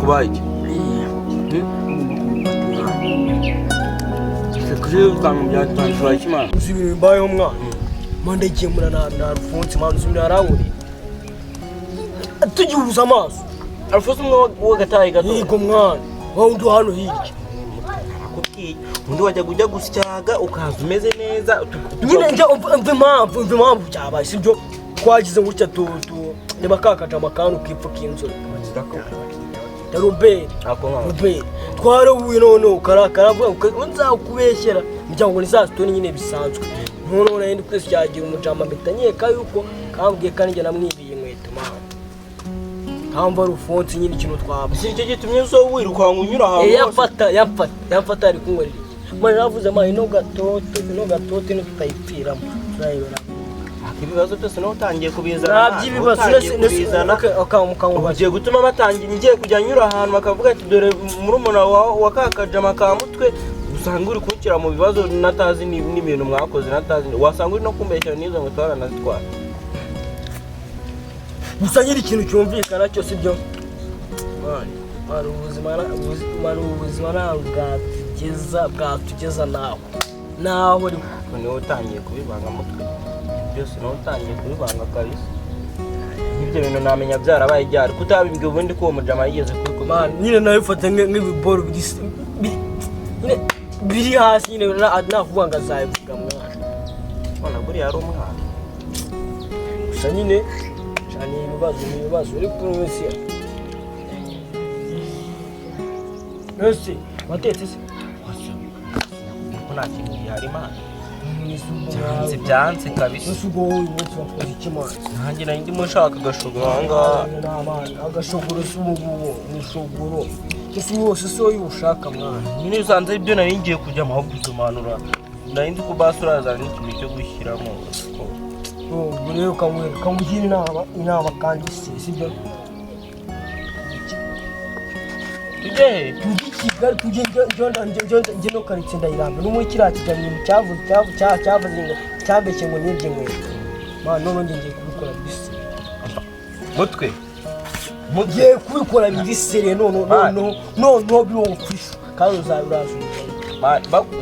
Kubaye iki? Kuri usanga byatandukanye iki, man? Uzi ibintu bimbayeho, mwana? Manda igiye mura na Alphonse, man. Uzi ibintu yarankoreye tugihuza amaso? Alphonse umwe w'agatayi gato? Yego mwana, wowe undi hano hirya. Nakubwiye, undi wajyaga ujya gusyaga ukaza umeze neza. Nyine njya umva impamvu byabaye, sibyo? Twagize gutya tu niba kakajama kantu kipfuka inzobe ya Robert. Ako nkaho. Robert twarahuye, noneho karavuga ngo nzakubeshyera muryango ngo ni za sitoni nyine bisanzwe. Noneho nari ndi kwisyagira umujama, mpita nkeka yuko kambwiye kandi njye namwibiye inkweto, man. Kamba Alphonse nyine ikintu twaba Si icyo gitumye uzo wirukanka unyura ahantu hose? Yamfata ari kunkorera iki, man? Navuze, man, ino gatoto ino tutayipfiramo turayibona. Ibibazo byose nawe utangiye kubizana. Nta by'ibibazo. Utangiye kubizana. Ukamubaza. Ugiye gutuma batangira, ngiye kujya nyura ahantu bakavuga ati: "Dore murumuna wa kakajama ka mutwe." Usanga uri kunshyira mu bibazo natazi n'ibintu mwakoze natazi, wasanga uri no kumbeshyira n'izo ngo twaranazitwara. Gusa nyiri ikintu cyumvikana cyo, sibyo, man? Man, ubuzima ntabwo bwatugeza naho ariko. Niwe utangiye kubivanga mutwe byose, niwe utangiye kubivanga kabisa. Nk'ibyo bintu namenya byarabaye ryari kutabimbwiye ubundi ko uwo mujama yigeze kubikubwira? Man, nyine nawe bifata nk'ibiboro nyine biri hasi nyine, nakuvuga ngo azabivuga, mwana. Ubona buriya ari umwana. Gusa nyine cyane ibibazo ni ibibazo, ariko wese watetse se? Ko nta kintu gihari, man, byanze byanze kabisa. Ese ubwo wowe uyu munsi wakoze iki, man? Nanjye nari ndimo nshaka agashogoro aha ngaha. Agashogoro si ubu ngubu ni ishogoro ese wose si wowe ushaka, mwana? Nyine usanze ibyo nari ngiye kujya ahubwo usomanura, nari nzi ko basi urazana n'ikintu cyo gushyiramo. Ubwo rero ukamugira inama kandi sibyo? Tujye he? Tujye i Kigali, tujye njye no karitsiye ndayiramba no muri kiriya kiganiro cyavuze ngo cyambeshye ngo nibye inkweto, man. None njye ngiye kubikora bise. Mutwe. Ngiye kubikora biri sérieux none. Man. Noneho biri official kandi uzaba uraza.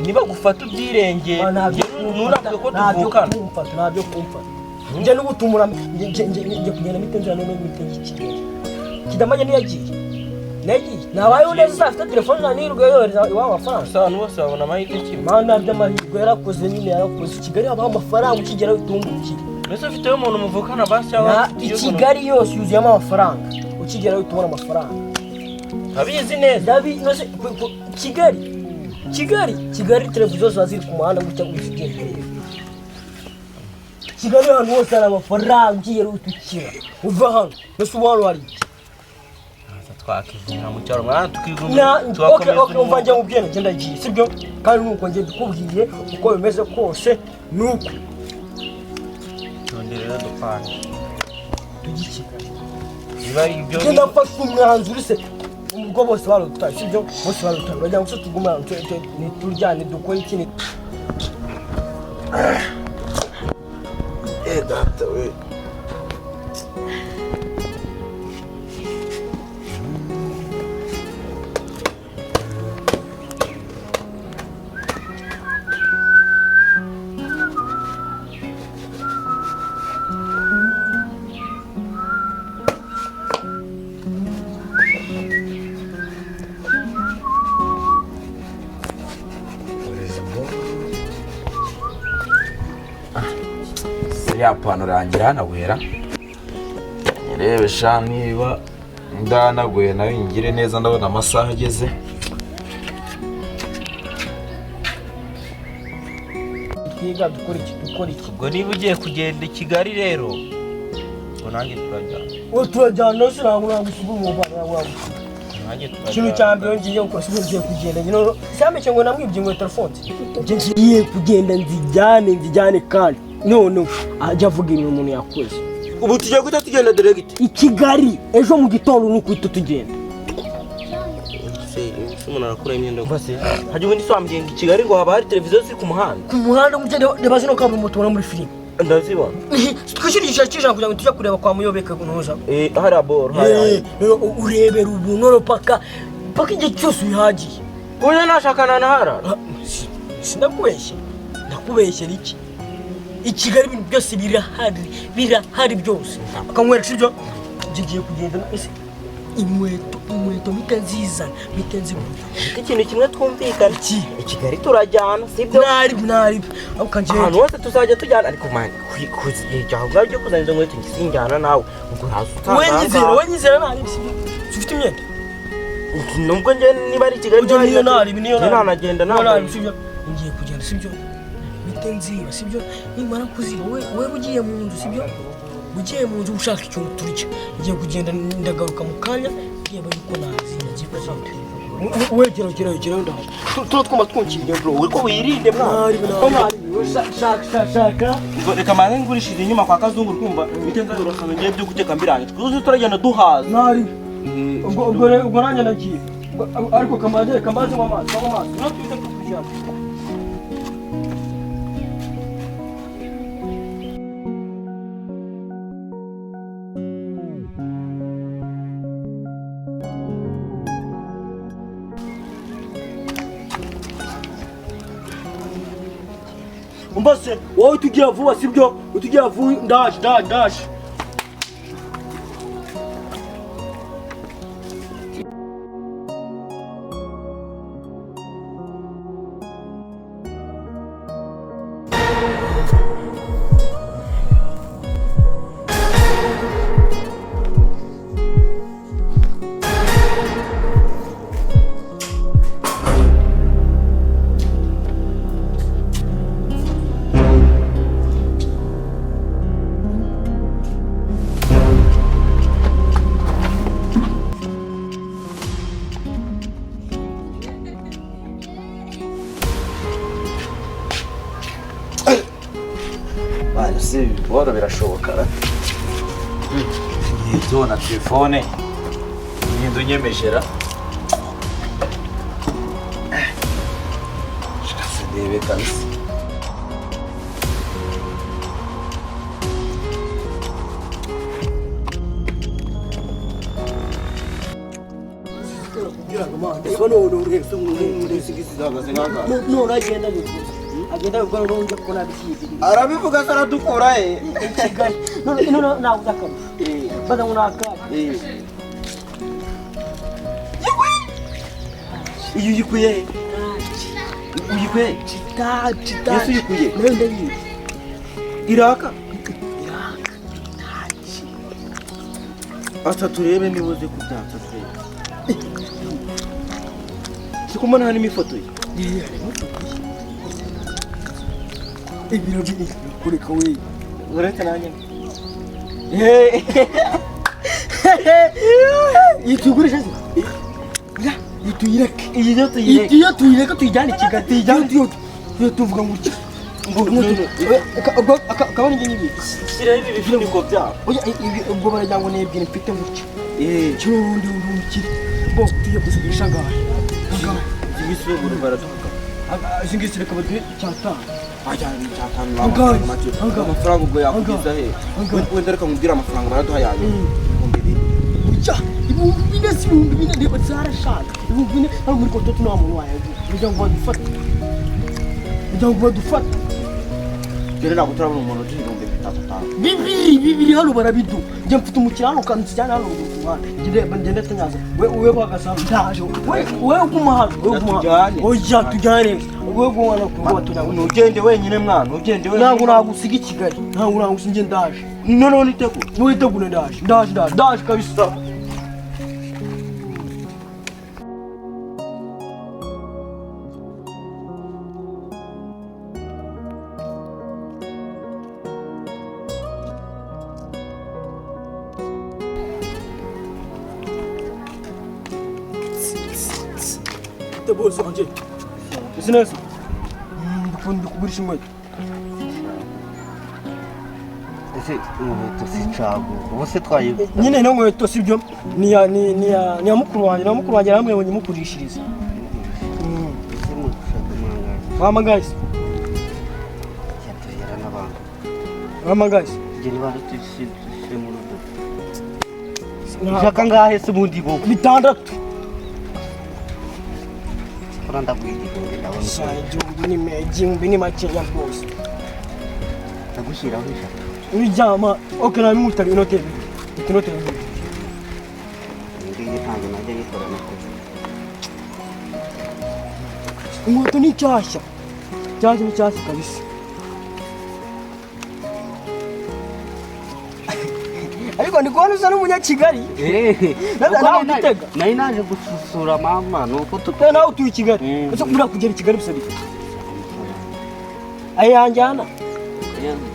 Niba gufata ubyirengeye, ntunavuge ko tuvukana. Ntabyo kumfata, njye n'ubutumura njye kugenda mpite nzira, noneho mpite njya i Kigali. Kidamage ntiyagiye, nagiye nabayeho neza, afite telefone nanirirwa yohereza iwabo amafaranga. Gusa abantu bose babona amahirwe kimwe. Mana, by'amahirwe yarakoze nyine, yarakoze. I Kigali habaho amafaranga, ukigeraho utungukira. Mbese ufiteyo umuntu muvukana basi cyangwa Na i ufiteyo umuntu- Kigali yose yuzuyemo amafaranga, ukigeraho uhita ubona amafaranga. Abizi neza. Ndabi nose Kigali televiziyo ziba ziri ku muhanda gutya uzigendeye. Kigali ahantu hose hari amafaranga, ukigeraho uhita ukira. Uva hano mbese ubu hano hari iki? Twakigira mu cyaro, mwana, tukigumira Na okay. tugakomeza Okay, umva, njye umwuga. mubwiye njye ndagiye, sibyo? Kandi nuko njye mbikubwiye uko bimeze kose nuko. Tonde rero dupange. Tujye i Kigali. Niba ari ibyo. Njye ndafashe umwanzuro se, ubwo bose barudutaye, sibyo? Bose barudutaye, uragira ngo se tugume hano ntiturya ntidukore iki Eh, data we. Iriya pantaro yanjye irahanaguhera, nyirebe sha niba ndahanaguye nayo ngire neza. Ndabona amasaha ageze. Twiga dukora iki, dukora iki? Ubwo niba ugiye kugenda i Kigali rero, ubwo nanjye turajyana. Ubu turajyana se? Ntabwo usiga umubano, ntabwo wagusiga. Nanjye Ikintu turajyana. cya mbere ngiye gukora, si ngiye kugenda nyine cyambeshye ngo namwibye inkweto Alphonse. Njye ngiye kugenda nzijyane kandi none ajya avuga ibintu umuntu yakoze. Ubu tugiye guhita tugenda direct? I Kigali ejo mu gitondo ni ukuhita tugenda. Se umuntu arakura imyenda se hajya ubundi se wambwiye ngo i Kigali ngo haba hari televiziyo ziri ku muhanda? Ku muhanda mujye reba zino kaburimbo tubona muri filime. Ndazibona. Twishyura igiceri cy'ijana kugira ngo tujye kureba kwa Muyobeke ntuza. Eh, hariya boro hariya. Rero urebera ubunoro paka paka igihe cyose ubihagiye. Uyu nashakana na harara. Ah, sinakubeshye, ndakubeshyera iki? I Kigali ibintu byose birahari, birahari byose. Akanywereka ibyo ngiye kugenda ese inkweto mpita nzizana, mpita nzigura. Ikintu kimwe twumvikana. Iki? I Kigali turajyana, sibyo? Nari nari ariko njyewe Ahantu hose tuzajya tujyana, ariko man, kujya byo kuzana izo nkweto njye sinjyana nawe. Ubwo uraza usanga we aha nyizera, ngaha. we nyizera nari sibyo? Ufite imyenda? Nubwo njye niba ari i Kigali Ujya niyo nari niyo njye nanagenda nari nambaye. sibyo? Ngiye kugenda sibyo? Mpite nziba sibyo? Nimara kuziba we ugiye mu nzu sibyo? Ugiye mu nzu ushaka ikintu turya. Ngiye kugenda ndagaruka mu kanya ndeba yuko naziba ngiye kugenda. We gera gera gera ndaje. Tuba twuma twunkiriye Bro, uriko wirinde mwana. Nari nari shaka shaka. Ngo reka manze ngurishije inyuma kwa Kazungu, urkumva bite nzazura usanga ngiye byo guteka mbiranye. Twuzuye turagenda duhaza. Nari ubwo nanjye nagiye. Ariko kamaze kamaze mu amazi mu amazi. Natwe tukujyana. Umbase wowe tugira vuba sibyo? Utugira vuba, ndaje ndaje ndaje. Bana se boro birashoboka ra? Inkweto na telefone ngenda unyemejera. Shaka se ndebe kabisa. None agenda bivuze. Agenda bivuga none njya kubona byizi. Arabivuga se aradukura he? I Kigali. None none nabuze akarusho. Baza ngo nakaye. Iyo uyikuye he? Uyikuye he? Taci taci. Yesu uyikuye? Nayo ndayizi. Iraka? Iraka. Taci. Asa turebe niba uzi kubyatsa turebe. Sikumbona harimo ifoto ye. Ibiro kureka we. Uretse nanjye. Yitugurisha se? Ya, yituyireke. Iyi yo tuyireke. Iyo tuyireke tuyijyane i Kigali. Tuyijyane. Iyo tuvuga ngo iki? Akaba ari ngibi. Shyiraho ibi bifuniko byabo. Oya, ubwo baragira ngo ni ebyiri mfite gutya. Eh, Kino urundi urukire. Bo tugiye kuzigurisha angahe? Angahe? izi ngizi buri baraduha. Izi ngizi reka baduhe icyatanu. Ajyana icyatanu Angahe? n'amafaranga make. Angahe? Amafaranga ubwo yakugeza he? Angahe? Wenda reka nkubwire amafaranga baraduha yanyu. 2000. Burya 4000 si 4000, ndeba zarashaje. 4000 hano muri kototu nta muntu wayagura. Kugira ngo badufate. Kugira ngo badufate. Dore ntabwo turabona umuntu uduha 3000. Bibiri hano barabiduha. Njye mfite umukiriya hano kanzijyana hano ruguru ku muhanda. Ngende ngende tanyaza. We bahagaze hano ndaje. We guma hano. We guma hano. Tujyane. Oya tujyane. We guma hano ku rugo tujyane. Ntugende wenyine mwana, ntugende wenyine. Ntabwo nagusiga i Kigali. Ntabwo nagusiga, njye ndaje. Noneho nitegure. Niwitegure ndaje. Ndaje ndaje. Ndaje kabisa. Bose wanjye. Ese neza? Ndikunda kugurisha inkweto. Ese inkweto si caguwa ubu se twayi Nyine ino nkweto sibyo? Ni ya ni ni ya ni ya mukuru wanjye, na mukuru wanjye aramwe ngo nyimugurishirize. Ese mushaka mangana Mama guys, yatuhera n'abantu. Uramagaye. Tugende banza dushyire mu rugo. Ushaka ngahe se ubundi bo? 600. Kora ndaguha 1000 ndabona. Sha, 1000 ni makeya rwose. Ndagushyiraho 3. Uryama, okay, na mutari inote 2. Inote 2. Ngiyi ntabwo najya nyikora nakoze. Inkweto ni nshyashya. Nshyashya ni nshyashya kabisa. Ariko ndi kubona usa n'umunyakigali. Nawe ugitega. Nari naje gusura mama nuko Nawe utuye i Kigali. Ese buriya kugera i Kigali bisaba iki? Ayanjyana.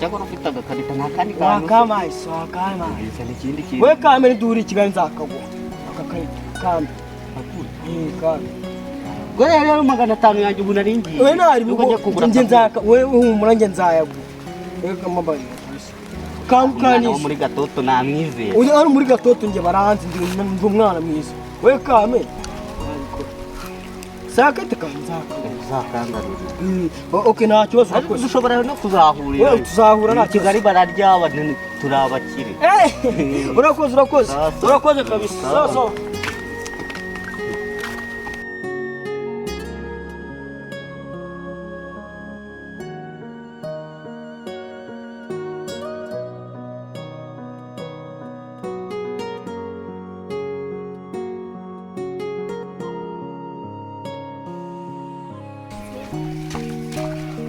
Cyakora ufite agakarita nta kandi kantu. Wakamaye, wakamaye. Bizana ikindi kintu. We kame niduri i Kigali nzakaguha. Aka karita kame. Kame. Ngo rero 500 yanjye ubu nari ngiye. We nari Nuko njya kugura nge nzaka we humura nge nzayaguha. We kamabaye. Umwana wo muri Gatoto namwizera. Uyu ari muri Gatoto nge baranzi ndi umwana mwiza. We kame. Sakate kanzaka. Uzakangarurira. Okay, nta kibazo Ariko urakoze. dushobora no kuzahurira. We tuzahura nta Kigali bararya turabakire. Urakoze urakoze. Sawa. Urakoze kabisa. Sawa sawa.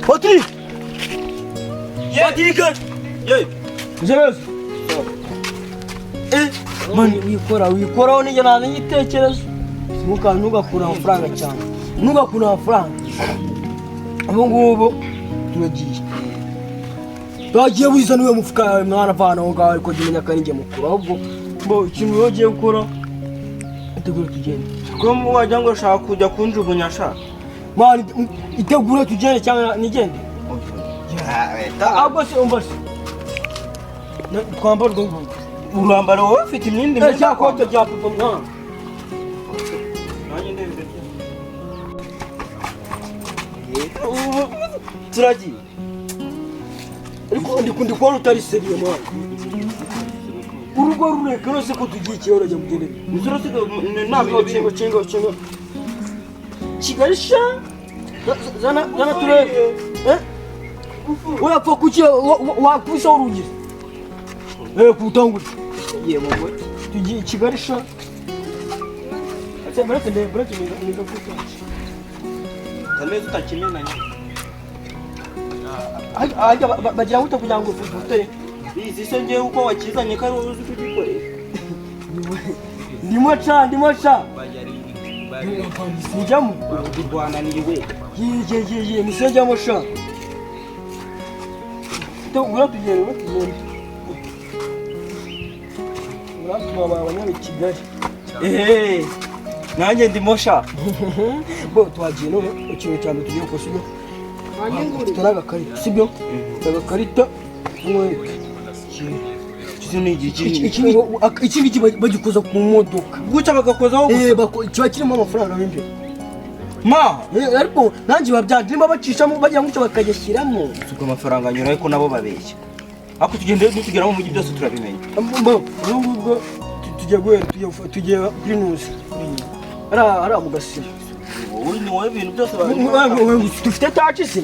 Patrick! Patrick! Ye. Uzerezo. Mani wikora wikoraho nijye nazanye igitekerezo. Ntugakure amafaranga cyane. Ntugakure amafaranga. Ubu ngubu turagiye. Twagiye wizana uwo mufuka yawe mwana vana aho ngaho ariko jya umenya ko ari njye mukuru. Ahubwo mbo ikintu wowe ugiye gukora itegure tugende. Ko wagira ngo ushaka kujya kunjugunya sha. Mani itegure tugende cyangwa nigende. Ahubwo se umva se. Twambara urwo ngurwo. Urambara wowe ufite imyenda Eh, cya kote rya papa mwana. Nanjye ndebere. Turagiye. Ariko ndi kubona utari seriye mwana. Urugo rureka nose ko tugiye ikiyo urajya mugende. Nzurasiga Ntabwo kingo kingo kingo. Kigali sha. Zana zana turebe. Eh? Urapfa kuki wakubise urugi? Kutangura. Tugiye mu mujyi. Tugiye i Kigali sha. Ate barate ndebe barate ndebe kuko. Kameze utakimenanye. Ajya bagira ngo kugira ngo ufute. Izi se ngewe uko wakizanye ko ari wowe uzi kugikoresha. Ndimo cha ndimo cha. Sijamo. Rwananiwe. Ye ye ye nisijamo sha. To uratugera uratugera. Uratuma abanyari Kigali. Eh. Nanjye ndimo sha. Bo twagiye none ikintu cya mbere tugiye gukora sibyo? Mfite n'agakarita sibyo? Mfite agakarita nkwereke. Iki ngiki bagikoza ku modoka. Guca bagakozaho gusa. Kiba kirimo amafaranga mo imbere. Ma! Ariko nanjye biba nimba bacishamo bagira gutya bakagishyiramo. Ubwo amafaranga anyura ariko nabo babeshya. Ariko tugende nitugera mu mujyi byose turabimenya. Bo ubu ngubwo tugiye guhera tugiye kuri nuzi. Hariya mu gasima. Wowe ni wowe ibintu byose Dufite taci se?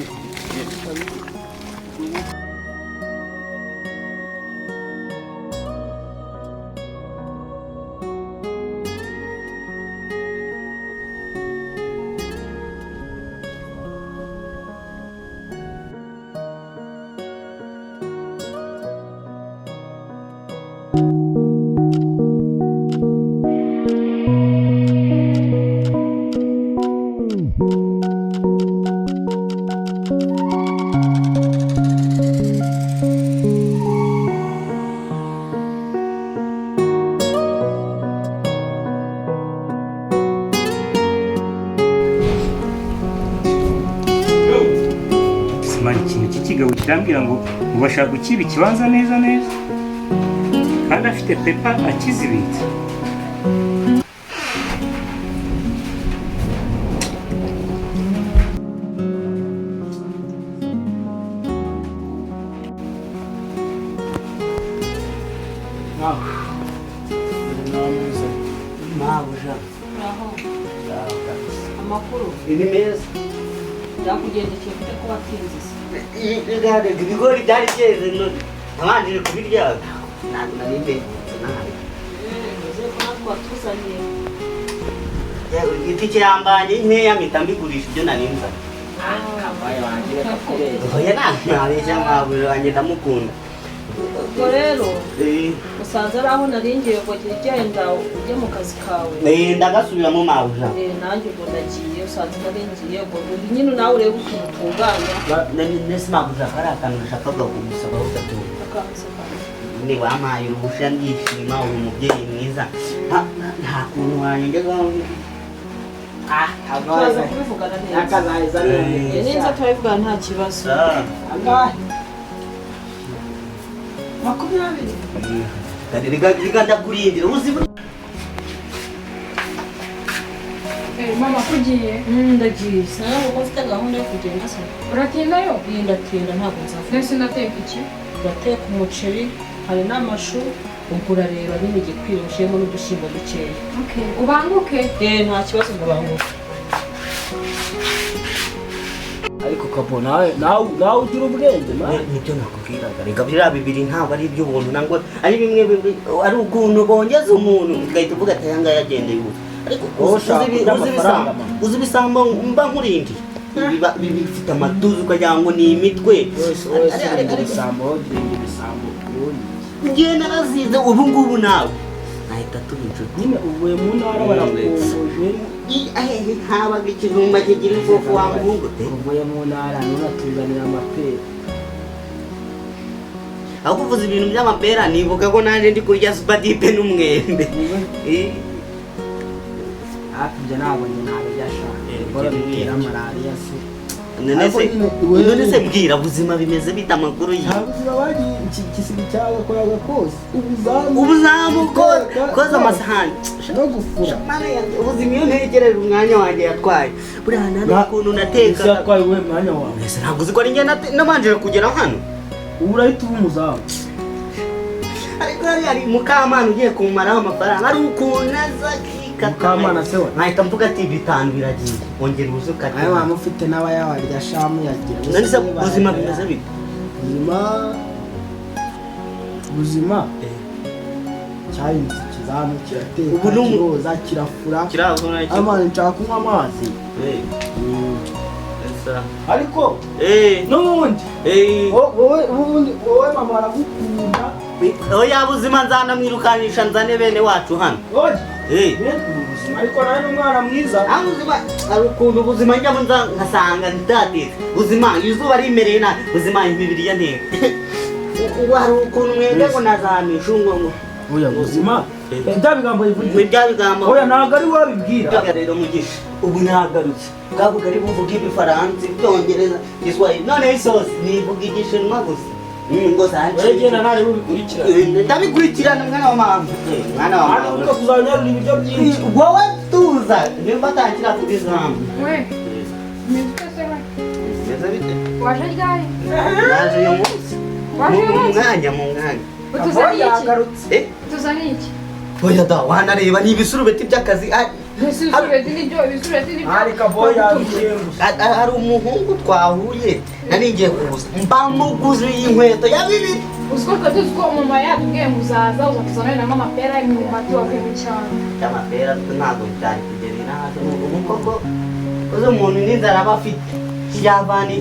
Ikintu cy'ikigabo kirambwira ngo bashaka gukiba ikibanza neza neza kandi afite pepa akizibitse. Mabuja. Aho. Amakuru. Ni meza. Byakugendekeye ufite ko watinze se? Ibigori byari byeze none nabanje kubirya, ntabwo nari mbihutse nabi. Uzi ko natwe watuzaniye. Itike yambanye nkeya mpita mbigurisha ibyo nari nzanye. Oya, ntabeshya, mabuja wanjye ndamukunda. Ubwo rero usanze ari aho nari ngiye, ngo genda ujye mu kazi kawe. Ndagasubiramo, mabuja. Nanjye ubwo ndagiye, usanze nari ngiye, ubwo nyine nawe urebe ukuntu utunganya. Nese mabuja, kari akantu nashakaga kugusabaho gato. Ni wampaye uruhushya ndishima, uri umubyeyi mwiza, nta kuntu wanjyegaho. Turaza kubivugana neza. Ninza turabivugana, nta kibazo. Angahe? 20. Reka ndakurindira uzi. Mama, kugiye? Ndagiye, sinabwo ko mfite gahunda yo kugenda se. Uratindayo? Ndatinda, ntabwo nzava. Mbese ndateka iki? Urateka umuceri, hari n'amashu, ubwo urareba nyine igikwiye, ushyiremo n'udushyimbo dukeya. Okay, ubanguke. Nta kibazo, ndabanguka. Ariko kabo, nawe nawe ugira ubwenge man. Nibyo nakubwiraga, reka biriya bibiri ntabwo ari iby'ubuntu, ntabwo ari bimwe, ari ukuntu bongeza umuntu ugahita uvuga ati aya ngaya agendeye ubu. Ariko uzi ibisambo mba nkurindiye bifite amatuza ukagira ngo ni imitwe. Njye narazize, ubu ngubu nawe nahita tuba inshuti. Nyine uvuye mu ntara barakongoje. Habaga ikijumba kigira ubwoko wa muhungu te. Uvuye mu ntara none atuzanira amapera. Aho kuvuza ibintu by'amapera nibuka ko naje ndi kurya supadipe n'umwembe. Hafi ibyo ntabwo njye nabijyasha. Bora bitera malariya se. None se mbwira, buzima bimeze bite, amakuru ye? Nta buzima, bagiye ikisiga cyagakoraga kose ubuzamu. Ubuzamu koza amasahani no gufura. Ubuzima iyo ntegereje umwanya wanjye yatwaye buriya nta ukuntu nateka. Yatwaye uwuhe mwanya wawe? Mbese ntabwo uzi ko ari njye nabanje kugera hano? Ubu urahita uba umuzamu. Ariko hari Mukamana ugiye kumaraho amafaranga, ari ukuntu aza akikata. Mukamana se we? Nkahita mvuga ati 5 biragiye, ongera uze ukate. Ayo waba ufite n'abayawarya shamu yagira. None se ubuzima bimeze bite? Ubuzima cyahindutse ikizamu, kirateka, kiroza, kirafura. Amazi, nshaka kunywa amazi. Ariko n'ubundi wowe mama aragukunda. Oya, buzima nzanamwirukanisha nzane bene wacu hano. Ariko nawe ni umwana mwiza. Hari ukuntu ubuzima njyamo nkasanga ndatetse. Buzima izuba rimereye nabi, buzima imibiri ya nteko. Ubu hari ukuntu mwebwe ngo nazamisha ngo. Oya buzima, bya bigambo bivuze. Bya bigambo. Oya ntabwo ari wabibwira. Rero Mugisha, ubu nagarutse. Bwa bugari buvuga ibifaransa, ibyongereza, igiswahili, noneho isosi nivuga igishinwa gusa. Ngo sanje. Uragenda ntari bubikurikirana. Ndabikurikirana mwana wa mama. Mwana wa mama. Ariko kuzanyarura ibiryo byinshi. Wowe tuza, nimba atangira kubizamu. We. Meze se we? Meze bite? Waje ryari? Naje uyu munsi. Waje uyu munsi? Mu mwanya. Utuzaniye iki? Utuzaniye iki? Oya da, wanareba ni ibisurubeti by'akazi. Ibisurubeti nibyo, ibisurubeti nibyo. Ariko boya yabigiye gusa. Hari umuhungu twahuye, nari ngiye kuguza. Mbamuguze inkweto ya 2. Uziko tuzi ko mama yatubwiye ngo uzaza uzatuzanira n'amapera, imyumbati wavuye mu cyaro. Amapera ntabwo byari kugera inaha. Ubu koko uzi umuntu n'inzara aba afite. Yavana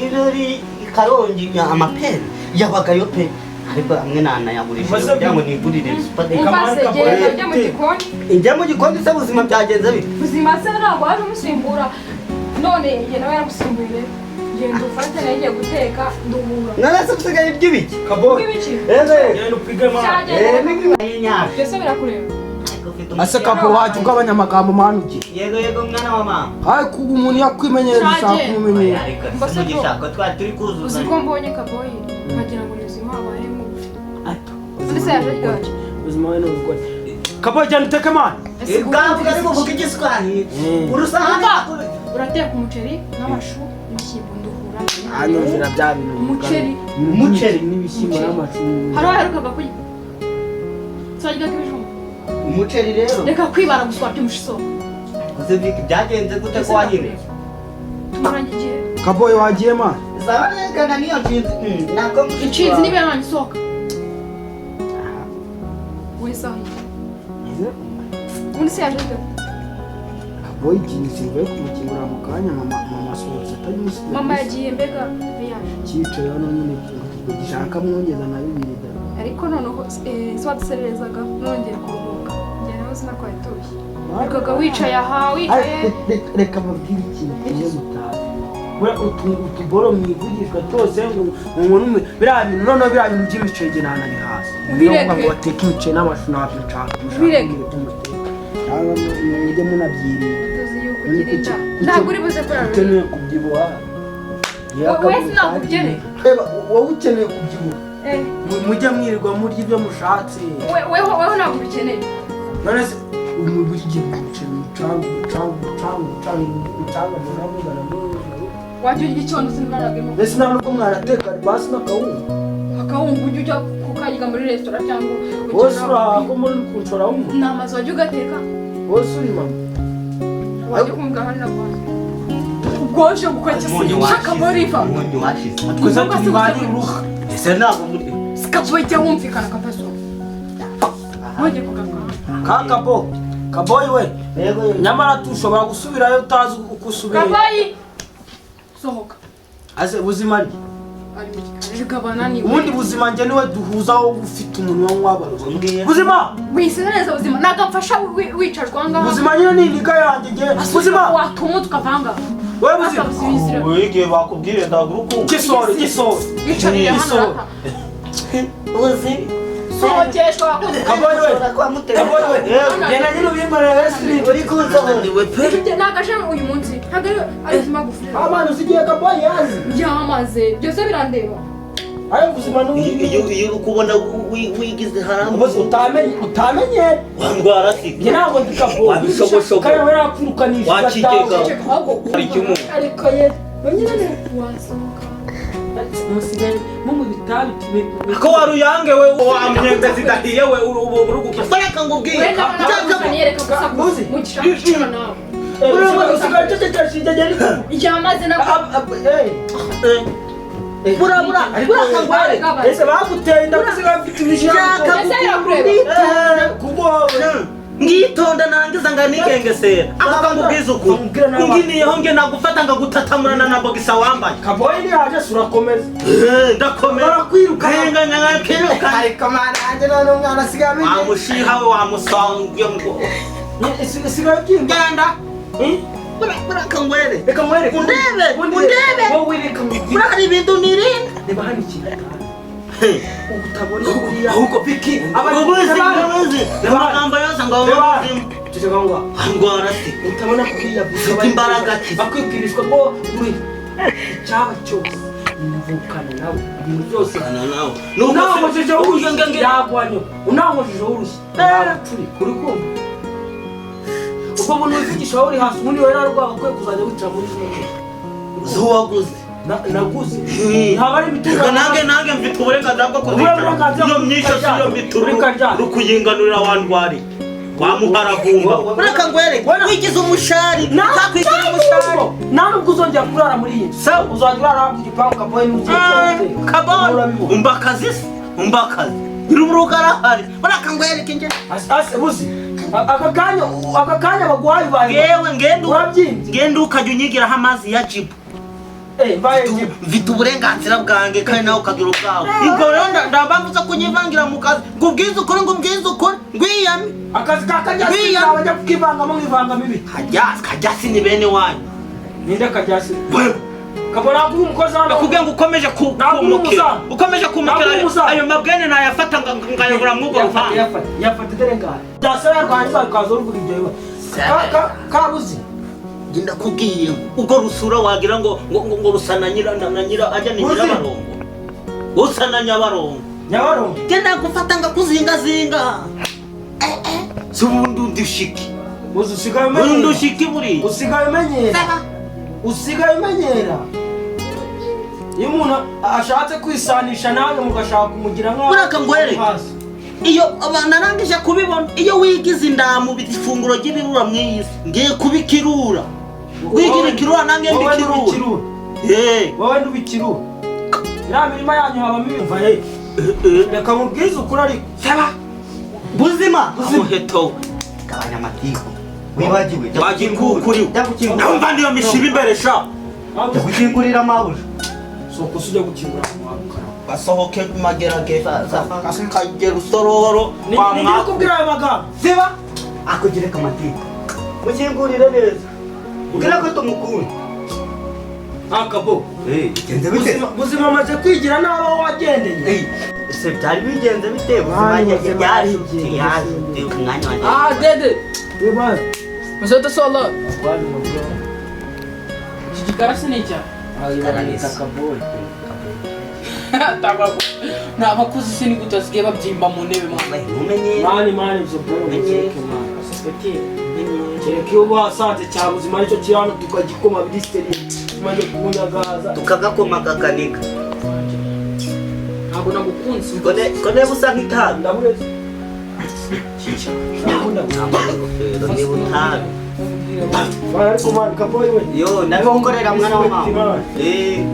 irori Karongi amapera yabagayo pe. Ariko amwe nanayagurisha kugira ngo nigurire supadipe. Umva se, genda ujye mu gikoni. Njya mu gikoni se, buzima byagenze bite? Buzima se ntabwo waje umusimbura, none njye nawe yaragusimbuye. Genda ufate, nayo igiye guteka nduhura. None se usigaye iby'ibiki? Iby'ibiki? Genda upige mama. Byose birakureba. Ase kabo, wajya ugabanya amagambo mwana ugiye. Yego yego mwana wa mama. Ariko ubu umuntu yakwimenyereza ushaka kumumenyera. Ariko Mugisha ko twari turi kuzuzanya. Uzi ko mbonye Kaboyi nkagira ngo nizima abaye mubi. Mbese yaje ryari? Ubuzima we ni ubugore. Kaboyi, genda uteke mwana. Bwavuga ariko uvuga igiswahili. Urusahani urateka umuceri n'amashu n'ibishyimbo nduhura. Anyumvira bya bintu. Umuceri. Umuceri n'ibishyimbo n'amashu. Hari aherukaga kurya. Twaryaga ibijumba. Umuceri rero. Reka kwibara gusa wabyumvishe. Uze Vicky, byagenze gute ko wahindutse? Tumaranye igihe. Kaboyi wagiye man. Zabarekana niyo nshinzi. Nako Inshinzi niba yanjye isohoka. Wese aho. Ubundi se yaje ate? Kaboyi ikintu simvuye kumukingurira mu kanya, mama asohotse atari musigaye. Mama yagiye mbega yaje. Cyicaye hano nyine gishaka mwongeza na bibiri da. Ariko noneho se wadusererezaga nongeye kuruhuka. Njye nawe sinakwaye tuye. Bigaga wicaye aha wicaye. Reka mbabwire ikintu kimwe mutazi. Buriya utuboro mwivugishwa twose ngo umuntu biriya bintu noneho biriya bintu by'imiceri njye nanabihaza. Ubireke. Ngo bateke imiceri n'amashu ntabyo nshaka. Ubireke. Cyangwa mujye munabyirinda. Tuzi yuko ugira inda. Ntabwo uri buze kurara. Ukeneye kubyibuha. Wowe sinabwo ukeneye. Reba wowe ukeneye kubyibuha. Mujye mwirirwa murya ibyo mushatse. Weho ntabwo ubikeneye. None se buri gihe umuceri umucanga umucanga umucanga umucanga umucanga muramugana. Wajya urya icyondo sinaragemo. Mbese nta nubwo mwanateka basi n'akawunga. Akawunga ujya ujya kukarya muri resitora cyangwa Wose uraha ko muri kunshora wumva. Ni amazu wajya ugateka. Wose uri mama. Wajya kumva hano na basi. Ubwoshe gukora iki se? Shaka boriva. Umunyu washize. Twese turi bari uruha. Ese ntabwo muri Sikaboyi jya wumvikana kapaso. Wajya kugaruka. Kakabo. Kaboyi we. Nyamara tushobora gusubirayo utazi uko usubirayo. Kaboyi. Sohoka. Ase buzima rye. Ari mu gikari gabana ni. Ubundi buzima njye niwe duhuza wowe ufite umunwa nk'uw'abarozi. Buzima! Wisize neza buzima. Nagapfasha wicajwe ahangaha. Buzima nyine ni iniga yanjye njye. Buzima! Watuma tukavanga. Wowe buzima. Wowe igihe bakubwire ndagurukumva. Gisoro, gisoro. Yicarire hano rata. Uzi. Sohokeshwa wakunze. Kaboyi we. Kaboyi we. Genda nyine ubimborere wese uri kunsohora. Nagaje uyu munsi. Ntabwo ari ubuzima gufi. Amana usigiye Kaboyi yazi. Yamaze. Byose birandeba. Ayo buzima n'ubundi. Iyo uri kubona wigize haramu. Ubuze utamenye. Wangwara si. Njye ntabwo ndi Kaboyi. Wabishoboshobo. Kandi we yakwirukanisha. Wakigega. Ariko ye. Wenyine ni wasohoka. Musigaye mu bitabi ko waruyange we wamyembe zidahiye we uruguka. Bareka ngo ubwire. Uzi. Mugisha nawe. Usigaye cecekesha njye Yamaze na Bura bura bura. Ese baguteye inda kusigaye ufite ibishaka. Kubo ngitonda narangiza nganigengesera. Ako kangubwiza ukuri. Unginiyeho nge nagufata ngagutatamurana na bogisa wambaye. Kaboyi niyaje surakomeza. Ndakomeza. Barakwiruka. Henga nkakiruka. Ariko mana yanjye none umwana asigaye amenye. Wamushiha we wamusange ngo. Sigaye byimba. Genda. Bura kangwere. Reka nkwereke. Undebe. Undebe. Wowe reka nkubwire. Bura hari ibintu nirinda. Reba hano ikintu. Utabona buriya. Ahubwo Vicky. Ubuzi. Amagambo yose ngo Ceceka ngo. Ngwara si. Utabona kuriya ufite imbaraga ki. Bakwibwirishwa ko uri icyaba cyose mvukana nawe ibintu byose. Unankojeje urushyi yagwanyo. Unankojeje urushyi. Turi kuri kumva. Ubwo buntu wivugisha wowe uri hasi ubundi wowe narwaga kwe kuzajya wicara muri zino ntebe. Zuwaguze. Naguze. Ntabwo ari imitungo. Nange mfite uburenganzira bwo kuzicara. Iyo myisho si yo mituru rukuyinganurira wandwari. Wamuharagumba. Ureka ngwereke. Wigize umushari. Ntakwigira umushari. Nta nubwo uzongera kurara muri iyi nzu. Uzajya urara ku gipangu Kaboyi n'ugiye guteka. Kaboyi. Umbakazi se? Umbakazi. Urubuga arahari. Ureka ngwereke nge. Ase buzi. Aka kanya baguhaye baye. Yewe ngende urabyimbye. Ngende ukajya unyigiraho amazi ya jibu. Mfite uburenganzira bwanjye kandi nawe ukagira ubwawe. Ubwo rero ndabambuza kunyivangira mu kazi. Ngo ubwize ukuri ngo ubwize ukuri ngwiyame. Akazi ka Kajyasi ntabajya kukivangamo nk'ivangamo ibi. Kajyasi Kajyasi ni bene wanyu. Ninde Kajyasi? Wewe. Kabona kuri umukozi hano. Nakubwiye ngo ukomeje kumukira. Ukomeje kumukira ayo mabwene nayafata ngayobora mwugo ruvange. Yafata dere ngahe. Dasa yarwangiza ukaza uruvuga ibyo biba. Kabuzi. Ndakubwiye ubwo rusura wagira ngo ngo rusana nyira na nyira ajya ni nyirabarongo. Usana nyabarongo. Nyabarongo. Genda gufata ngakuzinga zinga. Si ubundi undushiki. Usigaye umenyera. Undushiki buri. Usigaye umenyera. Usigaye umenyera. Iyo umuntu ashatse kwisanisha nawe mugashaka kumugira nkaho. Buraka ngwereke. Iyo narangije kubibona, iyo wigize indamu ifunguro ry'ibirura mu iyi si, ngiye kubikirura. Wigira ikirura nange mbikirura. Eh, wowe ndubikirura. Iriya mirima yanyu habamo ibimva he. Reka mubwize ukuri ariko. Saba. Buzima. Umuheto. Gabanya amatiku. Wibagiwe. Wagikukuri. Ndumva ndiyo mishiba imbere sha. Ndagukingurira amabuja. Soko sujya gukingura basohoke magerageza kagera usororo. Ni kubwira ayo magambo. Ziba. Akugire kamatiku. Mukingurire neza. Ubwira ko tumukunda. Akabo. Bigenze bite? Buzima amaze kwigira n'abo wagendeye. Ese byari bigenze bite? Buzima yaje umwanya wanjye. Ah, dede. Yeba. Mzoto solo. Jijikara sinija. Tababo. Na abakuzi sinigutasigaye babyimba mu ntebe mwana. Umenye. Mani mani ibyo bro. Kereka iyo wasanze cya buzima aricyo kiri hano tukagikoma bidisiteri tumaze kunyagaza tukagakoma kakanika. Ntabwo nagukunze. Kone busa nk'itabi. Ndabureze. Niba utabi. Ariko mani kaboyi we. Yo nabongorera mwana wa mama. Eh.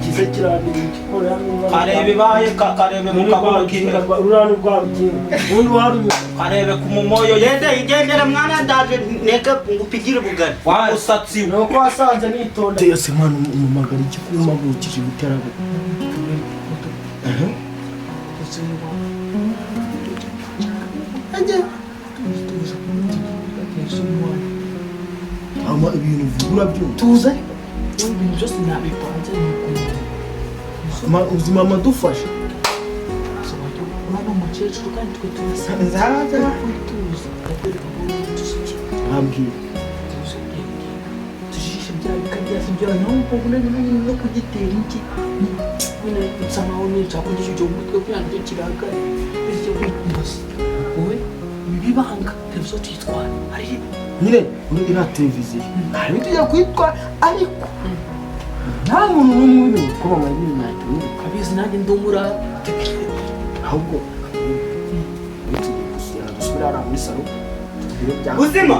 Ikize kirabiri gikorera n'umwana. Karebe baye karebe mu kabuno kinga. Urano rwa rukinga. Undi warunywa. Karebe ku mumoyo yende igendera mwana ndaje neka ngupigire bugari. Wa usatsi. Nuko wasanze nitonda. Yose mwana umumagara ikikumagurukije biterago. Ama ibintu vugura byo. Tuza ariko ibintu byose nabipanze Ma uzima madufasha. Mwana umukecuru kandi twe turasanze. Tuza ndakwereka ngo tuzuke. Ambwira. Tujishe bya bikabyasi bya naho ubona no kugitera iki. Nyine nsa nkaho nica kugisha icyo mutwe kugira ngo kiragare. Bityo kwitmasa. Wowe bibanga televiziyo tuyitwara. Ari nyine uri ira televiziyo. Hari tujya kwitwa ariko nta muntu n'umwe ubimenya ko mama yibintu ntacyo nibuka. Abizi nanjye ndumura. Ahubwo dusubira hariya muri salo tubwire bya Buzima.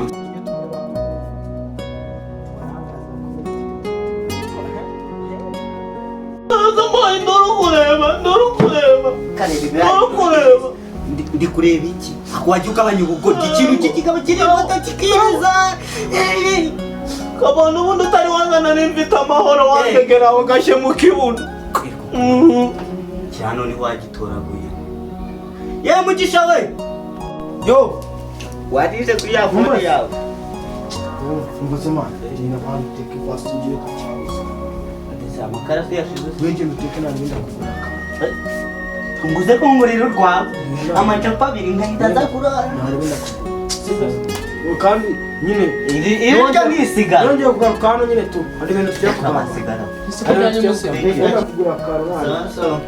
Ndi kureba iki? Wajya ugabanya ubugoryi ikintu kikaba kirihuta kikiriza. Kabona ubundi utari wangana n'imfite amahoro wandegera aho gashye mu kibuno. Cyano ni wagitoraguye. Ye Mugisha we. Yo. Warije kuri ya phone yawe. Mvuze mwana, genda abantu uteke fast ugire ku cyabuze. Adese amakara se yashize. Wegenda uteke ntabwo ndakugura akantu. Tunguze ko ngurira urwawe. Amacupa abiri nkahita nza kurara. Sibyo. Kandi nyine iryo nisigara. Nongeye kugaruka hano nyine tu. Hari ibintu tujya kubasigara. Ndakugura kugura akantu mwana. Sawa.